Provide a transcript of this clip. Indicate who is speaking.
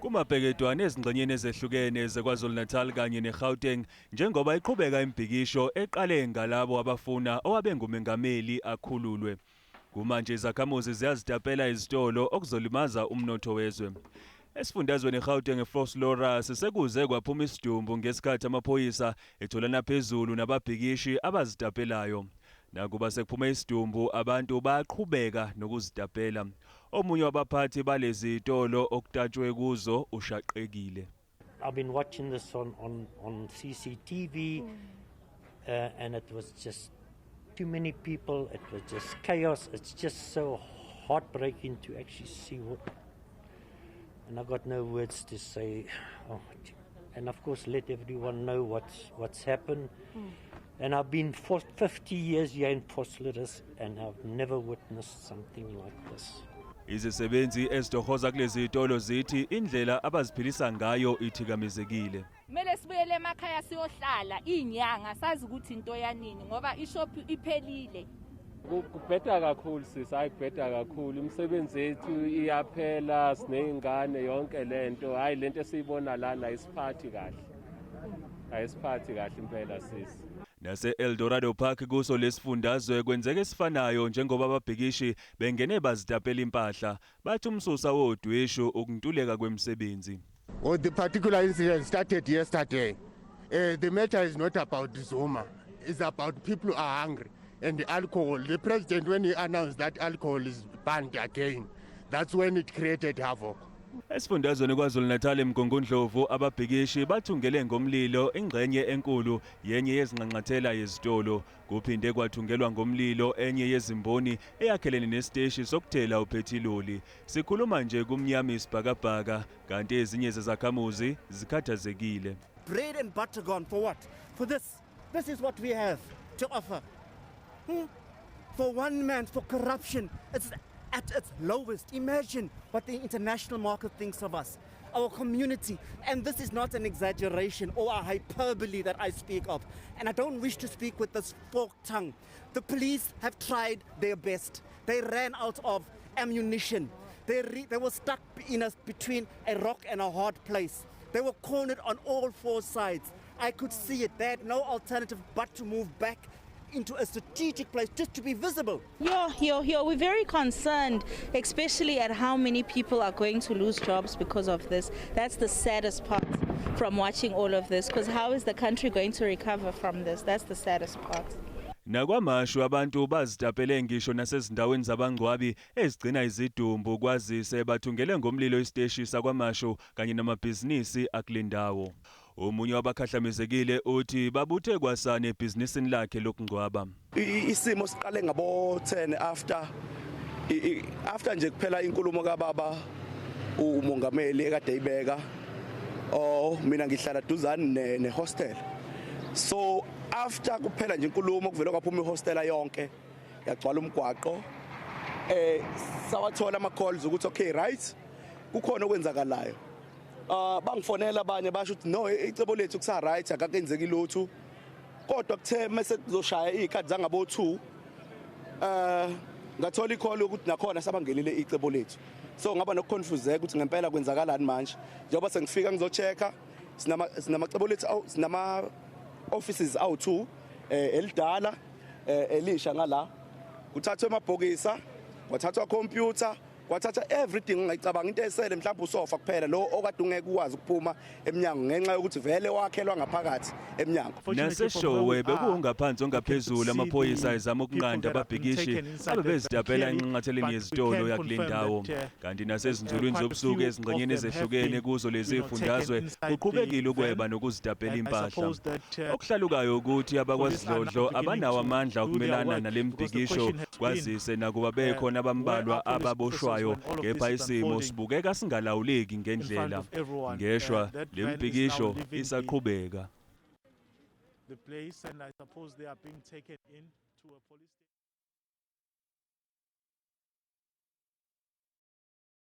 Speaker 1: Kumabhekedwane ezingxenyeni ezehlukene zeKwaZulu-Natal kanye neGauteng njengoba iqhubeka imibhikisho eqale ngalabo abafuna owabengumengameli akhululwe. Kumanje izakhamuzi ziyazitapela izitolo okuzolimaza umnotho wezwe. Esifundazweni iGauteng eVosloorus sekuze kwaphuma isidumbu ngesikhathi amaphoyisa etholana phezulu nababhikishi abazitapelayo. Nakuba sekuphume isidumbu abantu bayaqhubeka nokuzitapela. Omunye wabaphathi balezi zitolo okutatshwe kuzo ushaqekile.
Speaker 2: I've been watching this on CCTV, and it was just too many people. It was just chaos. It's just so heartbreaking to actually see what. And I got no words to say. Oh, and of course, let everyone know what's happened. And I've been for 50 years here in Vosloorus, and I've never witnessed something like this.
Speaker 1: Izisebenzi ezitohoza kulezi zitolo zithi indlela abaziphilisa ngayo ithikamezekile.
Speaker 3: Kumele sibuyele emakhaya siyohlala inyanga sazi ukuthi into yanini ngoba ishop iphelile.
Speaker 4: Kubheda kakhulu sisi, hayi kubheda kakhulu. Imisebenzi yethu iyaphela, siney'ngane yonke lento. Hhayi lento esiyibona lana ayisiphathi kahle. Ayisiphathi kahle impela sisi.
Speaker 1: Nase Eldorado Park kuso lesifundazwe kwenzeka esifanayo njengoba ababhikishi bengene bazitapela impahla bathi umsusa wodweshu ukuntuleka kwemisebenzi.
Speaker 5: Well, the particular incident started yesterday. The matter is not about Zuma. It's about people who are hungry and the alcohol. The president, when he announced that alcohol is banned again, that's when it created havoc.
Speaker 1: Esifundazweni KwaZulu-Natal eMgungundlovu ababhikishi bathungele ngomlilo ingxenye enkulu yenye yezinxanxathela yezitolo. Kuphinde kwathungelwa ngomlilo enye yezimboni eyakhelene nesiteshi sokuthela uphethiloli. Sikhuluma nje kumnyama isibhakabhaka kanti ezinye zezakhamuzi zikhathazekile.
Speaker 6: Bread and butter gone for what? For this. This is what we have to offer. For one man, for corruption. It's at its lowest. Imagine what the international market thinks of us, our community. And this is not an exaggeration or a hyperbole that I speak of. And I don't wish to speak with this forked tongue. The police have tried their best. They ran out of ammunition. They were stuck between a rock and a hard place. They were cornered on all four sides. I could see it. They had no alternative but to move back into a strategic place just to be visible.
Speaker 7: Yo, yo, yo, we're very concerned, especially at how many people are going to lose jobs because of this. That's the saddest part from watching all of this, because how is the country going to recover from this? That's the saddest part.
Speaker 1: NaKwaMashu abantu bazitapele ngisho nasezindaweni zabangcwabi ezigcina izidumbu kwazise bathungele ngomlilo isiteshi saKwaMashu kanye namabhizinisi akule ndawo. Omunye wabakhahlamezekile uthi babuthe kwasana ebhizinisini lakhe lokungcwaba.
Speaker 8: Isimo siqale ngabo 10 after nje kuphela inkulumo kababa umongameli ekade ibeka. Oh, mina ngihlala duzane ne hostel, so after kuphela nje inkulumo kuvela kwaphuma ihostela yonke yagcwala umgwaqo. Sawathola ama calls ukuthi okay, right, kukhona okwenzakalayo. Bangifonela abanye basho ukuthi no, icebo lethu kusa right, akakenzeki lutho, kodwa kuthe mase kuzoshaya izikhathi zangabo 2 ngathola i-call ukuthi nakhona sabangenile icebo lethu, so ngaba nokuconfuseka ukuthi ngempela kwenzakalani manje njengoba sengifika ngizochecka sinamacebo lethu, sinama offices awu2, elidala, elisha. Ngala kuthathwe amabhokisa, kwathathwa computer, kwathatha everything ongayicabanga. Into esele mhlawumbe usofa kuphela lo okade ungeke ukwazi ukuphuma emnyango ngenxa yokuthi vele wakhelwa ngaphakathi emnyango.
Speaker 1: NaseShowe bekungaphansi ongaphezulu amaphoyisa ezama ukunqanda ababhikishi abebezitapela enxanxatheleni yezitolo yakule ndawo. Kanti nasezinzulwini zobusuku ezingxenyeni ezehlukene kuzo lezi zifundazwe kuqhubekile ukweba nokuzitapela impahla. Okuhlalukayo ukuthi abakwasidlodlo abanawo amandla okumelana nale mbhikisho kwazise nakuba bekhona abambalwa ababoshwayo kepha isimo sibukeka singalawuleki ngendlela. Ngeshwa le mbhikisho isaqhubeka.
Speaker 9: The place, and I suppose they are being taken in to a police station.